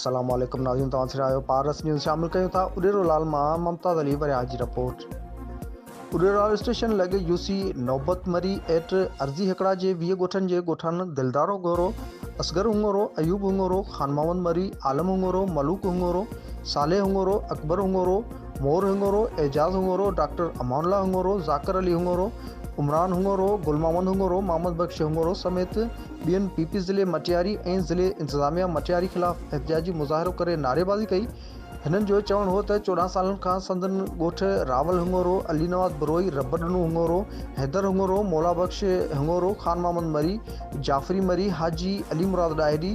السلام عليڪم ناظرين توهان ڏسي رهيا آهيو پارس نيوز شامل ڪيون ٿا اڏيرو لال مان ممتاز علي ورياهه جي رپورٽ. اڏيرو لال اسٽيشن لڳ يو سي نوبت مري ايٽ ارضي هڪڙا جي 20 ڳوٺن جي ڳوٺاڻن دلدار هنڱورو، اصغر هنڱورو، ايوب هنڱورو، خان محمد مري، عالم هنڱورو، ملوڪ هنڱورو، صالح هنڱورو، اڪبر هنڱورو، مور هنڱورو، اعجاز هنڱورو، ڊاڪٽر امان الله هنڱورو، ذاڪر علي هنڱورو، عمران هنڱورو، گل محمد هنڱورو، محمد بخش هنڱورو سميت ٻين پي پي ضلعي مٽياري ۽ ضلعي انتظاميا مٽياري خلاف احتجاجي مظاهرو ڪري نعريبازي ڪئي. هنن جو چوڻ هو ته 14 سالن کان سندن ڳوٺ راول هنڱورو، علي نواز بروهي، ربڏنو هنڱورو، حيدر هنڱورو، مولا بخش هنڱورو، خان محمد مري، جعفري مري، حاجي علي مراد ڏاهري،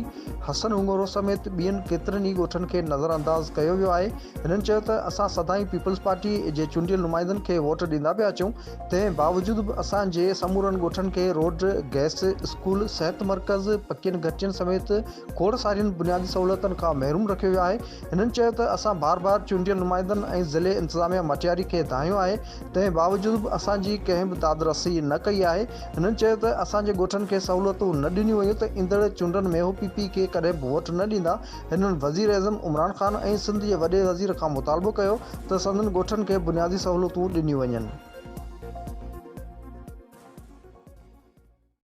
حسن هنڱورو سميت ٻين ڪيترن ئي ڳوٺن کي نظرانداز ڪيو ويو آهي. هنن چيو ته اسان سدائين پيپلز پارٽي جي چونڊيل نمائندن کي ووٽ ڏيندا پيا اچون، تنهن باوجود به اسان جي سمورن ڳوٺن کي روڊ، گئس، اسڪول، صحت مرڪز، پڪين گهٽين سميت کوڙ سارين بنيادي سهولتن کان محروم رکيو ويو آهي. هنن چيو ته اسان بار بار چونڊيل نمائندن ۽ ضلعي انتظاميا مٽياري کي دانهيو آهي، تنهن باوجود به اسان جي ڪنهن به داد رسي نه ڪئي آهي. هنن چيو ته اسان جي ڳوٺن کي سهولتون نه ڏنيون ويون ته ايندڙ چونڊن ۾ هو پي پي کي ڪڏهن به ووٽ نه ڏيندا. هنن وزيراعظم عمران خان ۽ سنڌ جي وڏي وزير کان مطالبو ڪيو ته سندن ڳوٺن کي بنيادي سهولتون ڏنيون وڃن.